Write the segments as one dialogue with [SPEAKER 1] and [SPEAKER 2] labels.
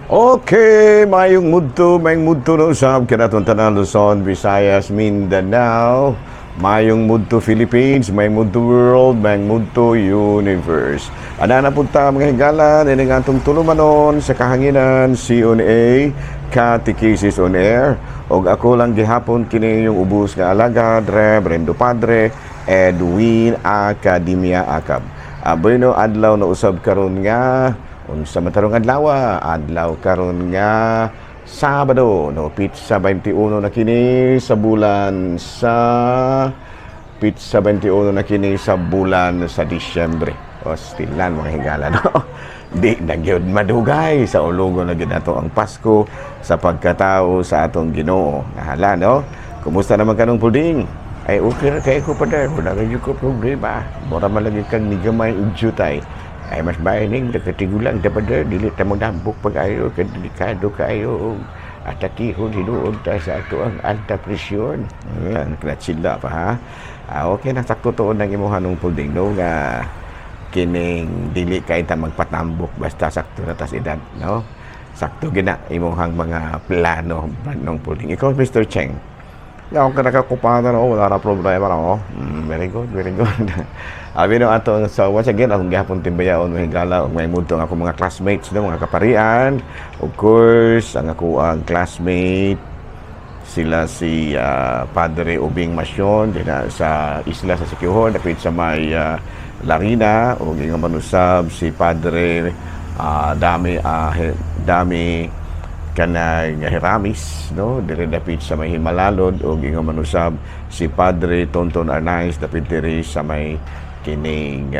[SPEAKER 1] Okay, mayong mudto no usab kanatong tanan, Luzon, Visayas, Mindanao, mayong mudto Philippines, mayong mudto world, mayong mudto universe. Ana na punta, mga higalan, ining atong tulumanon sa kahanginan, CONA, Catechesis on Air. Og ako lang gihapon kini yung ubos nga alagad, Reverendo Padre Edwin Academia Acab. Bueno, adlaw na usab karon nga unsa man tarong adlaw? Adlaw karon nga Sabado, no, pitsa 21 na kini sa bulan sa pitsa 21 na kini sa bulan sa Disyembre. O stilan, mga higala, no. Di na gyud madugay, sa ulogo na gyud nato ang Pasko sa pagkatao sa atong Ginoo. Nahala, no. Kumusta naman kanong puding? Ay, okay ra kay ko pa der. Wala ra ko problema. Mura man lagi kang nigamay ug jutay. Ay, mas bahining nakatigulang ta pa der. Dili ta mo nambok pag ayo kay delikado kaayo og atakihon hinuon ta sa ato ang alta presyon. Ayan, kinatsila pa ha. Ah, okay na, sakto tuon ng imuha nung puding, no, nga kining dili kay ta magpatambok basta sakto na tas edad, no? Sakto gina imuhang mga plano nung puding. Ikaw, Mr. Cheng? Ya, ako nakakupada no, wala na problema no. Very good, very good. Abi no ato, so once again akong gihapon timbayaon, mga higala, ug may mudto ang akong mga classmates, no, mga kaparian. Of course, ang ako ang classmate sila si Padre Ubing Masyon dinha sa isla sa Siquijor dapit sa may Larina, ug ingon manusab si Padre Dami Dami kanang Hiramis, no, diri dapit sa may Himalalod, ug ingon manusab si Padre Tonton Arnaiz dapit diri sa may kining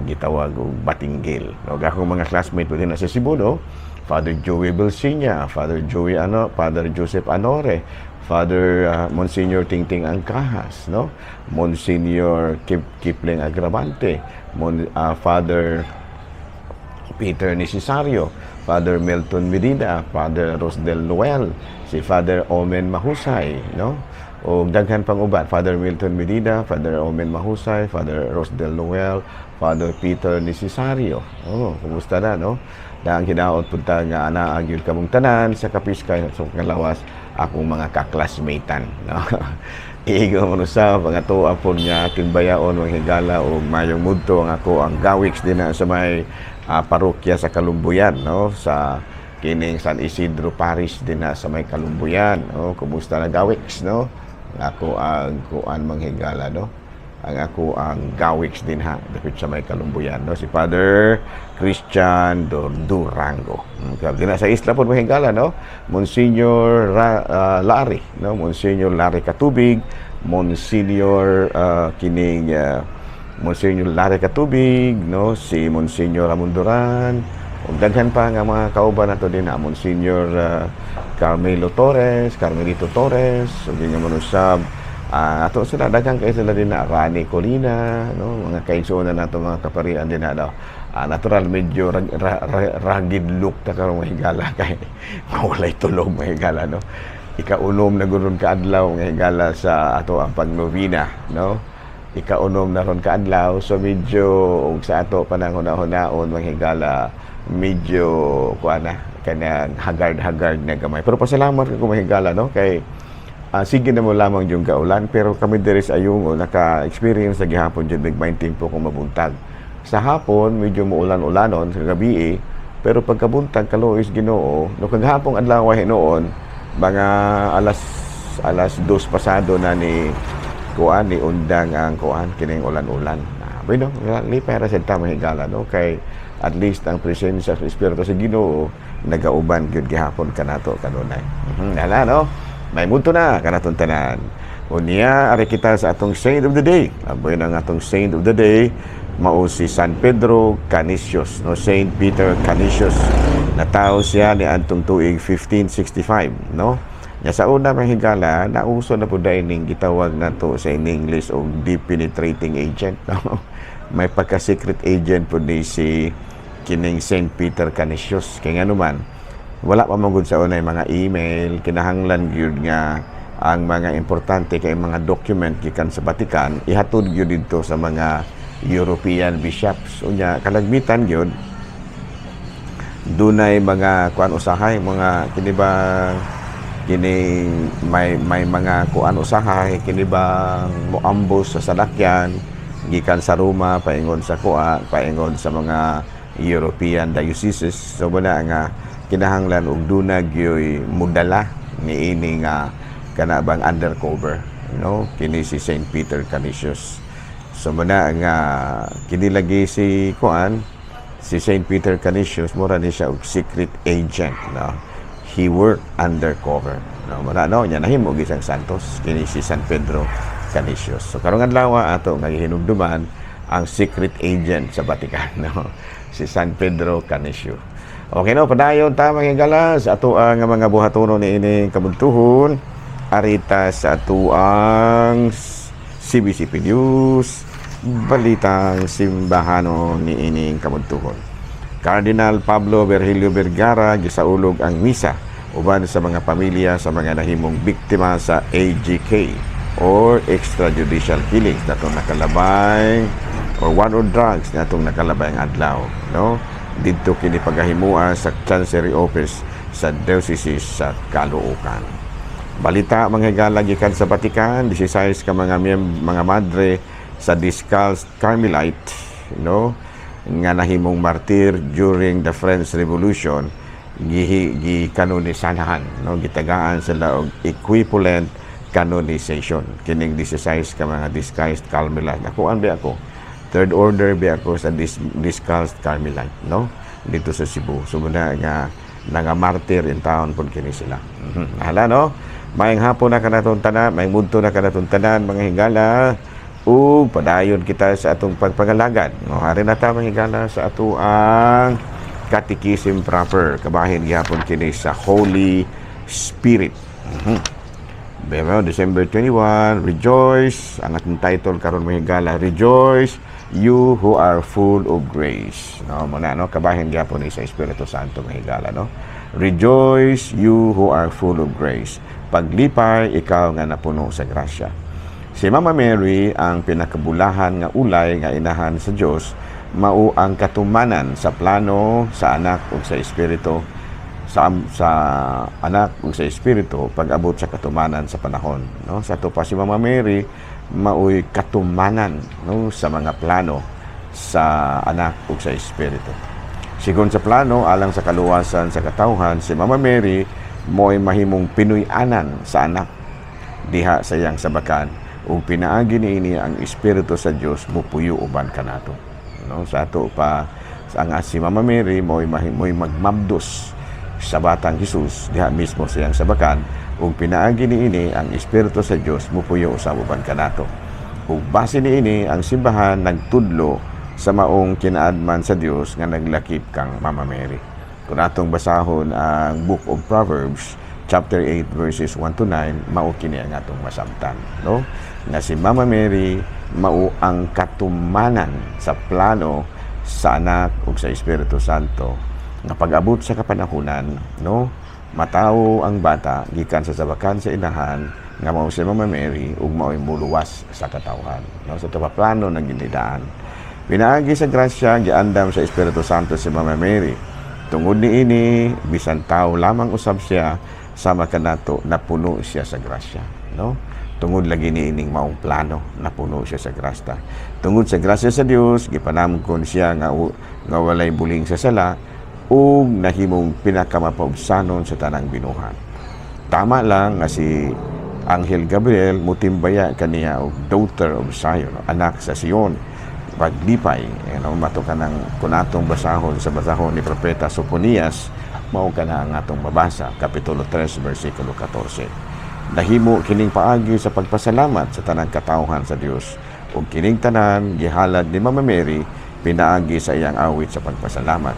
[SPEAKER 1] gitawag og Batinggil, no. Akong mga classmate po din sa Cebu, no, Father Joey Belsinya, Father Joey ano, Father Joseph Anore, Father Monsignor Tingting Angkahas, no, Monsignor Kipling Agravante, Father Peter Necesario, Father Milton Medina, Father Rosdel Noel, si Father Omen Mahusay, no? O daghan pang uban, Father Milton Medina, Father Omen Mahusay, Father Rosdel Noel, Father Peter Necesario. Oh, kumusta na, no? Dahang hinaot punta nga ana gyud kamong tanan sa kapiskay sa kalawas akong mga kaklasmatean, no? Igo mo sa mga tuwa po nga timbayaon, mga higala, og mayong mudto ang ako ang gawiks din na sa may parokya sa Kalumbuyan, no, sa kining San Isidro Parish din na sa may Kalumbuyan, no. Kumusta na, gawiks, no? Ako ang kuan, manghigala, no, ang ako ang gawiks din ha dapit sa may Kalumbuyan, no, si Father Christian Durango. Din na sa isla po, mahigala, no, Monsignor Larry, no, Monsignor Larry Katubig, Monsignor kining Monsignor Larry Katubig, no, si Monsignor Ramon Duran, ug daghan pa nga mga kauban nato din na Monsignor Carmelo Torres, Carmelito Torres, ug nga manusab ato sila, daghan kay sila din na Rani Colina, no, mga kaigsuonan nato, mga kaparian din na daw. Natural medyo ragged look ta karon, mga higala, kay mawalay tulog, mga higala, no. Ikaunom na gud ka adlaw, mga higala, sa ato ang pagnovena, no. Ikaunom na ron kaadlaw, so medyo ug sa ato panang huna-hunaon, mga higala, medyo kuan na kanang haggard-haggard na gamay, pero pasalamat ko, mga higala, no, kay sige na mo lamang yung kaulan, pero kami diri sa Ayungo naka-experience sa gihapon jud mig po kung mabuntag. Sa hapon medyo muulan-ulanon sa gabi eh, pero pagkabuntag, kaluoy Ginoo, no. Kagahapong adlaw hinuon mga alas 2 pasado na ni kuan ni undang ang kuan kining ulan-ulan. Bueno, lipay ra sad ta, mga higala, no, kay at least ang presensya sa Espiritu sa Ginoo nagauban gyud gihapon kanato kanunay. Ala, no. May mudto na kanatong tanan. Unya, ari kita sa atong saint of the day. Aboy na ang atong saint of the day mao si San Pedro Canisius, no, Saint Peter Canisius. Natawo siya ni adtong tuig 1565, no? Nya sa una, mga higala, nauso na po dahil ning gitawag nato sa in English og deep penetrating agent, no? May pagka-secret agent po ni si kining Saint Peter Canisius. Kaya nga naman, wala pa man gud sa una yung mga email, kinahanglan gyud nga ang mga importante kay mga document gikan sa Vatican ihatod gyud didto sa mga European bishops. Unya kalagmitan gyud Dunay mga kuan usahay, mga kini ba, kini may mga kuan usahay, kini bang moambos sa salakyan gikan sa Roma paingon sa kuan, paingon sa mga European dioceses. So muna nga kinahanglan og duna gyoy mudala niini nga kana bang undercover, no? Kini si Saint Peter Canisius. So muna nga kini lagi si kuan, si Saint Peter Canisius, mura ni siya og secret agent, no? He worked undercover, no? Muna, no, nya nahimo gyud siyang santos kini si San Pedro Canisius. So karong adlaw ato nga gihinumduman ang secret agent sa Vatican, no? Si San Pedro Canisius. Okay, no, padayon ta, mga higala, sa ato ang mga buhatono ni ini kabuntuhon arita sa atuang CBCP News, Balitang Simbahano ni ining kabuntuhon. Cardinal Pablo Virgilio Vergara gisaulog ang misa uban sa mga pamilya sa mga nahimong biktima sa EJK or extrajudicial killings natong nakalabay or war on drugs natong nakalabay ang adlaw, no? Didto kini pagahimua sa Chancery Office sa Diocese sa Caloocan. Balita, mga higala, gikan sa Vatican, 16 ka mga madre sa Discalced Carmelite, no, nga nahimong martir during the French Revolution, gihi gikanonisahan, no? Gitagaan sila og equivalent canonization kining 16 ka mga Discalced Carmelite. Ako an bi ako, third order bi ako sa Discalced Carmelite, no, dito sa Cebu. So muna nga nga martir in town pud kini sila. Hala, no, maayong hapon na kanatong tanan, maayong mudto na kanatong tanan, mga higala, ug padayon kita sa atong pagpangalagad, no? Hari na ta, mga higala, sa ato ang Catechism proper. Kabahin gihapon kini sa Holy Spirit. Bemo, December 21, Rejoice. Ang atong title karon, mga higala, "Rejoice, you who are full of grace." No, muna, no, kabahin gyapon ni sa Espiritu Santo, mga higala, no? Rejoice, you who are full of grace. Paglipay ikaw nga napuno sa grasya. Si Mama Mary, ang pinakabulahan nga ulay nga inahan sa Dios, mao ang katumanan sa plano sa Anak ug sa Espiritu, sa Anak ug sa Espiritu pag-abot sa katumanan sa panahon, no? Sa ato pa, si Mama Mary maoy katumanan, no, sa mga plano sa Anak ug sa Espiritu. Sigon sa plano alang sa kaluwasan sa katawhan, si Mama Mary mo'y mahimong pinuy-anan sa Anak diha sa iyang sabakan ug pinaagi niini ang Espiritu sa Dios mupuyo uban kanato, no? Sa ato pa, ang si Mama Mary mo'y magmabdos sa batang Jesus diha mismo sa iyang sabakan ug pinaagi niini ang Espiritu sa Dios mupuyo usab uban kanato. Ug base niini, ang simbahan nagtudlo sa maong kinaadman sa Dios nga naglakip kang Mama Mary. Kung atong basahon ang Book of Proverbs chapter 8 verses 1 to 9, mao kini ang atong masabtan, no, nga si Mama Mary mao ang katumanan sa plano sa Anak ug sa Espiritu Santo nga pag-abot sa kapanahunan, no, matawo ang bata gikan sa sabakan sa inahan nga mao si Mama Mary ug mao'y muluwas sa katawhan, no? Sa tupa plano ng ginidaan, pinaagi sa grasya, giandam sa Espiritu Santo si Mama Mary. Tungod niini, bisan tao lamang usab siya sama kanato, napuno siya sa grasya, no? Tungod lagi niining maong plano, napuno siya sa grasya. Tungod sa grasya sa Dios, gipanamkon siya nga walay buling sa sala ug nahimong pinakamapaubsanon sa tanang binuhat. Tama lang nga si Anghel Gabriel mutimbaya kaniya og "daughter of Zion", anak sa Sion. Paglipay, mato ka ng kung atong basahon sa basahon ni Propeta Soponias, mao ka na ang atong mabasa, Kapitulo 3, versikulo 14. Nahimo kining paagi sa pagpasalamat sa tanang katawhan sa Dios ug kining tanan gihalad ni Mama Mary pinaagi sa iyang awit sa pagpasalamat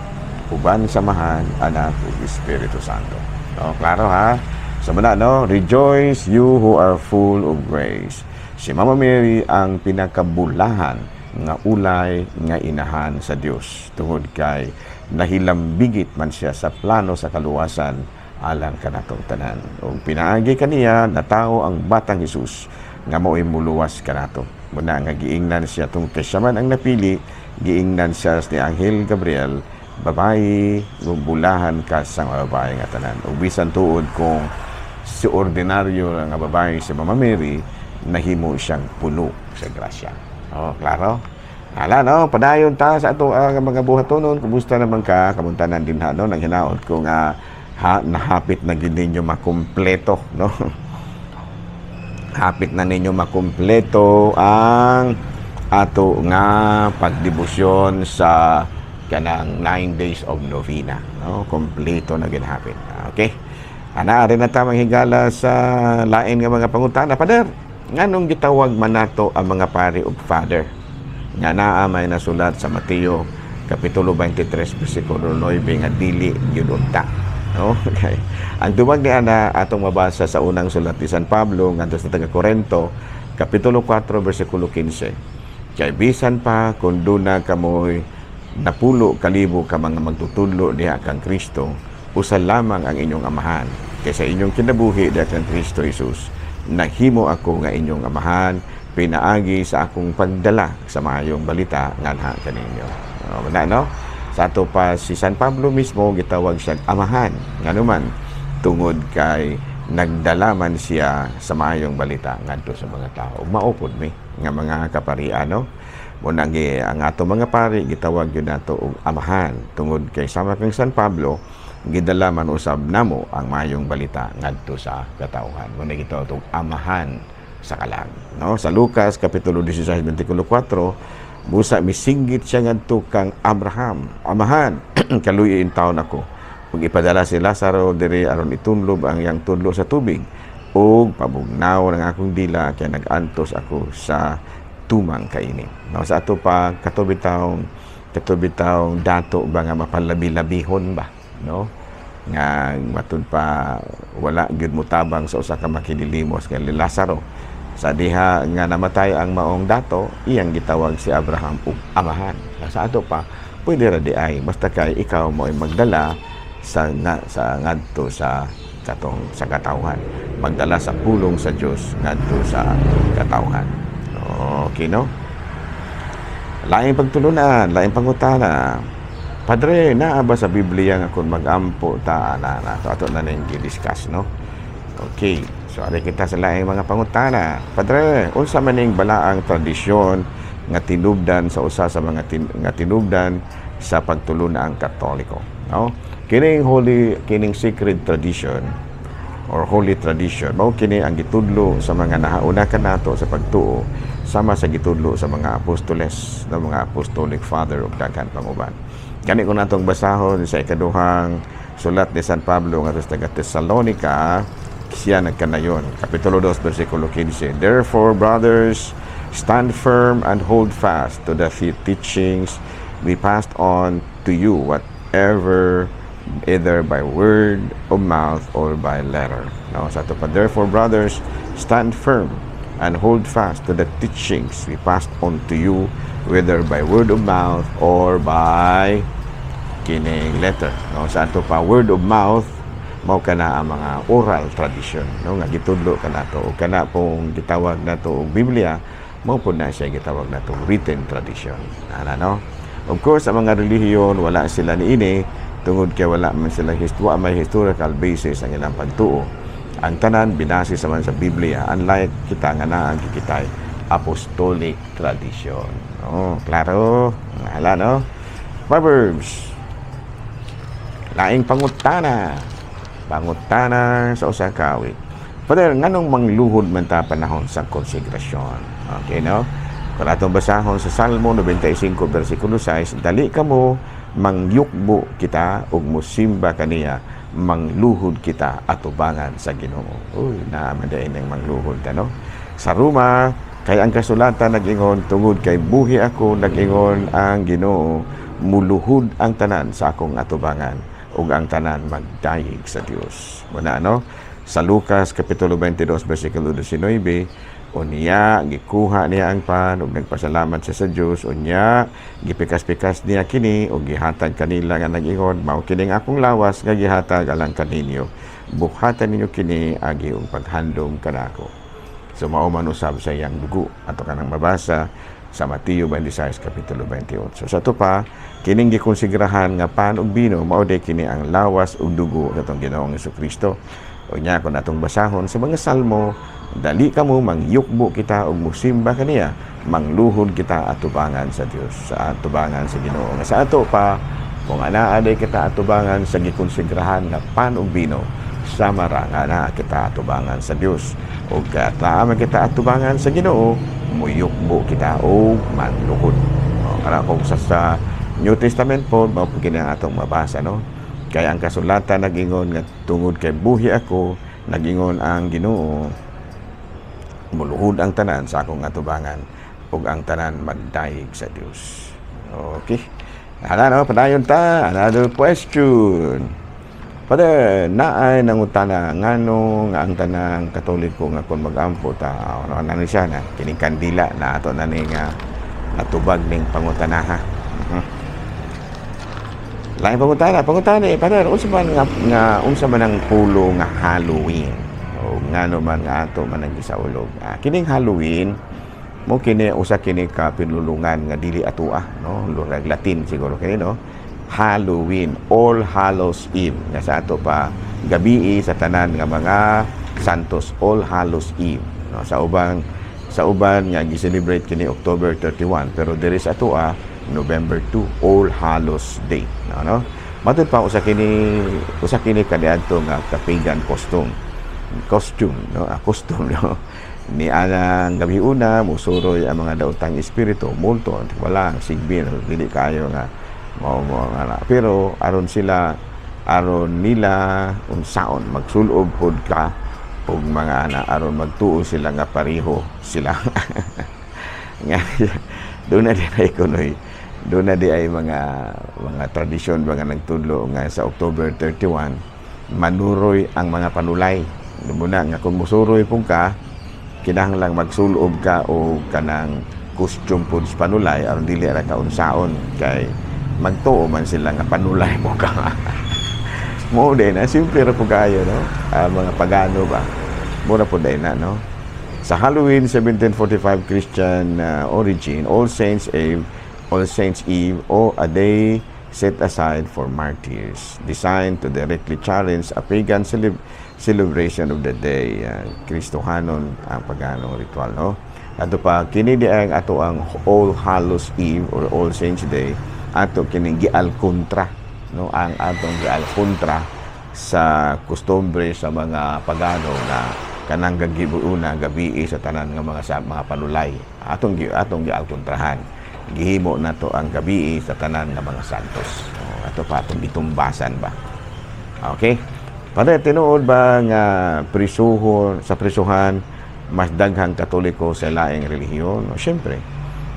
[SPEAKER 1] uban sa Amahan, Anak ug Espiritu Santo. No, klaro ha? Sa muna, no? Rejoice, you who are full of grace. Si Mama Mary ang pinakabulahan nga ulay nga inahan sa Dios tungod kay nahilambigit man siya sa plano sa kaluwasan alang kanatong tanan. Ug pinaagi kaniya natawo ang batang Hesus nga mao'y muluwas kanato. Muna nga giingnan siya tungod kay siya man ang napili, giingnan siya ni Anghel Gabriel. Babayi, bulahan ka sa mga babae nga tanan. Ug bisan tuod kung si ordinaryo nga babae si Mama Mary, nahimo siyang puno sa grasya. Oh, klaro? Hala, no? Padayon ta sa ato mga buhatonon. Kumusta naman ka? Kamuntanan din ha, no? Nang hinaot ko nga ha, nahapit na gid ninyo makumpleto, no? Hapit na ninyo makumpleto ang ato nga pagdebosyon sa kanang 9 days of novena, no? Kompleto na ginhapit. Okay, ana rin na tamang higala sa lain nga mga pangutana. Pader, nganong gitawag man nato ang mga pari og father nga naa may nasulat sa Mateo kapitulo 23 bersikulo 9 nga dili gyud unta, no? Okay. Ang duwag ni ana atong mabasa sa unang sulat ni San Pablo ngadto sa taga Korento, kapitulo 4 bersikulo 15. Kay bisan pa kung duna kamoy 10,000 ka mga magtutudlo diha kang Kristo, usa lamang ang inyong amahan. Kay sa inyong kinabuhi diha kang Kristo Jesus, nahimo ako nga inyong amahan pinaagi sa akong pagdala sa maayong balita nganha kaninyo. Oh, na, no? Sa ato pa si San Pablo mismo gitawag siyang amahan. Nganuman tungod kay nagdala man siya sa maayong balita ngadto sa mga tao. Maupod mi nga mga kaparian, no? Muna gi ang ato mga pari gitawag gyud nato og amahan tungod kay sama kang San Pablo, gidala man usab namo ang maayong balita ngadto sa katawhan. Muna gitawag og amahan sa kalag, no? Sa Lucas kapitulo 16 versikulo 4, busa misinggit siya ngadto kang Abraham, "Amahan, kaluyi taon ako. Ug ipadala si Lazaro diri aron itunlob ang iyang tudlo sa tubig ug pabugnaw ng akong dila kay nag-antos ako sa tumang kainit." No, sa ato pa kato bitawng dato ba nga mapalabi-labihon ba, no? Nga matud pa wala gyud motabang sa usa ka makinilimos kay Lazaro. Sa diha nga namatay ang maong dato, iyang gitawag si Abraham og amahan. Sa ato pa pwede ra di ay basta kay ikaw mo ay magdala sa nga, sa ngadto sa katong sa katawhan, magdala sa pulong sa Dios ngadto sa katawhan. Okay, no? Laing pagtulunan, laing pangutana. Padre, naa ba sa Biblia nga kung mag-ampo ta na na to ato na ning gi-discuss, no? Okay. So ari kita sa laing mga pangutana. Padre, unsa man ning balaang tradisyon nga tinubdan sa usa sa mga nga tinubdan sa pagtulunan Katoliko, no? Kining holy, kining sacred tradition or holy tradition, mao kini ang gitudlo sa mga nahauna kanato sa pagtuo sama sa gitudlo sa mga apostoles, ng mga apostolic father ug daghan pang uban. Gani kung natong basahon sa ikaduhang sulat ni San Pablo ngadto sa taga Tesalonica, siya nagkanayon, kapitulo 2 bersikulo 15: "Therefore, brothers, stand firm and hold fast to the teachings we passed on to you, whatever either by word of mouth or by letter." No, sa ato pa, "Therefore, brothers, stand firm and hold fast to the teachings we passed on to you, whether by word of mouth or by kining letter." No, sa ato pa, word of mouth mao kana ang mga oral tradition, no, nga gitudlo kanato o kana pong gitawag nato og Biblia, mao pud na siya gitawag nato written tradition. Ana, no? Of course, ang mga relihiyon wala sila niini tungod kay wala man sila wa may historical basis ang ilang pagtuo. Ang tanan binase sa man sa Biblia, unlike kita nga naa kitay apostolic tradition. Oh, klaro. Hala, no? Proverbs. Laing pangutana. Pangutana sa usa ka awit. Father, nganong mangluhod man ta panahon sa konsegrasyon? Okay, no? Kung atong basahon sa Salmo 95 versikulo 6, "Dali kamo, mangyukbo kita ug musimba kaniya, mangluhod kita atubangan sa Ginoo." Uy, naa man diay ning mangluhod ta, no? Sa Roma, "Kay ang kasulatan nag-ingon, tungod kay buhi ako, nag-ingon ang Ginoo, muluhod ang tanan sa akong atubangan ug ang tanan magdayeg sa Dios." Muna, no? Sa Lucas kapitulo 22 versikulo 19, unya gikuha niya ang pan ug nagpasalamat siya sa Dios, unya gipikas-pikas niya kini ug gihatag kanila nga nag-ingon, "Mao kining akong lawas nga gihatag alang kaninyo. Buhatan ninyo kini agi og paghandom kanako." So mao man usab sa iyang dugo ato kanang mabasa Sa Mateo 26 kapitulo 28. Sa ato pa, kining gikonsigrahan nga pan ug bino mao day kini ang lawas ug dugo sa atong Ginoong Kristo. O nya kung atong basahon sa mga Salmo, dali kamo mangyukbo kita ug musimba kaniya, mangluhod kita atubangan sa Dios, sa atubangan sa Ginoo. Nga sa ato pa, kung anaa day kita atubangan sa gikonsigrahan nga pan ug bino, sama ra nga naa kita atubangan sa Dios. Ug naa man kita atubangan sa Ginoo, muyukbo kita og manluhod. O, para kung sa New Testament po, mao po kini ang atong mabasa, no? Kaya ang kasulatan nagingon nga tungod kay buhi ako, nagingon ang Ginoo, muluhod ang tanan sa akong atubangan ug ang tanan magdayeg sa Dios. Okay. Hala no, padayon ta. Another question. Father, naay nangutana ngano nga ang tanang Katoliko nga kung mag-ampo ta, ano na ni siya na kining kandila na ato na ni nga natubag ning pangutana ha. Lain pangutana, pangutana eh, Father, unsa man nga unsa man ang pulong nga Halloween? O ngano man nga ato man ang gisaulog? Ah, kining Halloween mo kini usa kini ka pinulungan nga dili atua, no? Lurag Latin siguro kini, no? Halloween, All Hallows Eve, nga sa ato pa gabii sa tanan nga mga santos, All Hallows Eve, no? Sa uban nga gi-celebrate kini October 31, pero diri sa atoa November 2, All Hallows Day, no? Matud pa usa kini kaniadto nga ka-pagan costume costume no, ah, costume, no, ni anang gabi una musuroy ang mga daotang espiritu, multo, wala ang sigbin, dili kayo nga mao mo nga na. Pero aron sila, aron nila unsaon magsulob pod ka og mga ana aron magtuo sila nga pareho sila nga doon na di ay kunoy, doon na di ay mga tradisyon, mga nagtudlo nga sa October 31 manuroy ang mga panulay. Muna nga kung musuroy pong ka, kinahanglang magsulob ka o kanang costume pod sa panulay aron dili ra ka unsaon kay magtuo man sila nga panulay mo ka. Mo din na simple ra po kayo, no? Ah, mga pagano ba, mura po din na, no? Sa Halloween, 1745 Christian origin, All Saints Eve, All Saints Eve o a day set aside for martyrs, designed to directly challenge a pagan celebration of the day. Kristohanon ang paganong ritual, no? Ato pa, kini di ang ato ang All Hallows Eve or All Saints Day, ato kining gial kontra, no? Ang atong gial kontra sa kostumbre sa mga pagano na kanang gagibuuna gabi sa tanan nga mga sa mga panulay, atong gialkontrahan, gihimo nato ang gabi sa tanan nga mga santos. Oh, ato pa atong gitumbasan ba. Okay. Pare, tinuod ba nga prisuhon sa prisuhan mas daghang Katoliko sa laing relihiyon? O, syempre,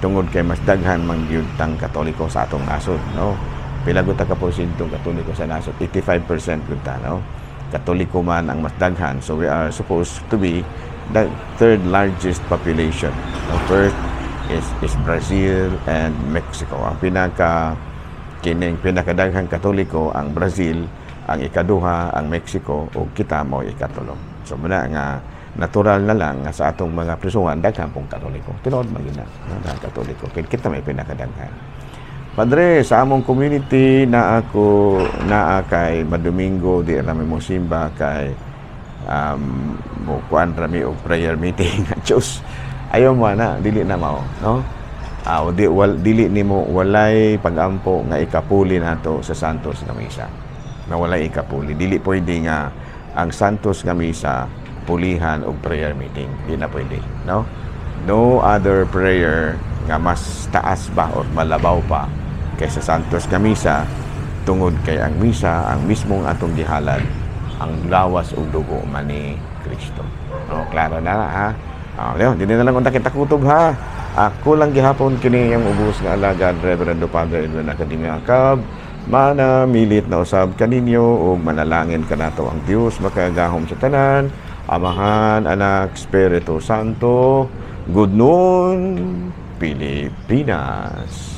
[SPEAKER 1] tungod kay mas daghan man gyud tang Katoliko sa atong nasod, no? Pila gud ta ka porsyentong Katoliko sa nasod? 85% gud ta, no? Katoliko man ang mas daghan. So we are supposed to be the third largest population. The first is Brazil and Mexico. Ang pinaka kining pinakadaghang Katoliko ang Brazil, ang ikaduha ang Mexico ug kita mo ikatulo. So muna nga natural na lang nga sa atong mga prisuhan daghan pong Katoliko. Tinuod man gyud na, no, daghan Katoliko. Kay kita may pinakadaghan. Padre, sa among community na ako naa kay Madomingo di rami mo simba kay mo kuan rami og prayer meeting. Diyos, ayaw mo na, dili na mao, no? Ah, o di wal, dili nimo walay pagampo nga ikapuli nato sa Santos nga misa. Na walay ikapuli, dili pwede nga ang Santos nga misa pulihan og prayer meeting. Di na pwede, no? No other prayer nga mas taas ba or malabaw pa kaysa Santos nga misa, tungod kay ang misa ang mismong atong gihalad, ang lawas ug dugo man ni Kristo. No, klaro na ha. Ah, Leo, dili na lang unta kita kutob ha. Ako lang gihapon kini ang ubos nga alagad, Reverendo Padre Edwin Academia Acab. Manamilit na usab kaninyo ug manalangin kanato ang Dios makagagahom sa tanan, Amahan, Anak, Espiritu Santo. Good noon, Pilipinas.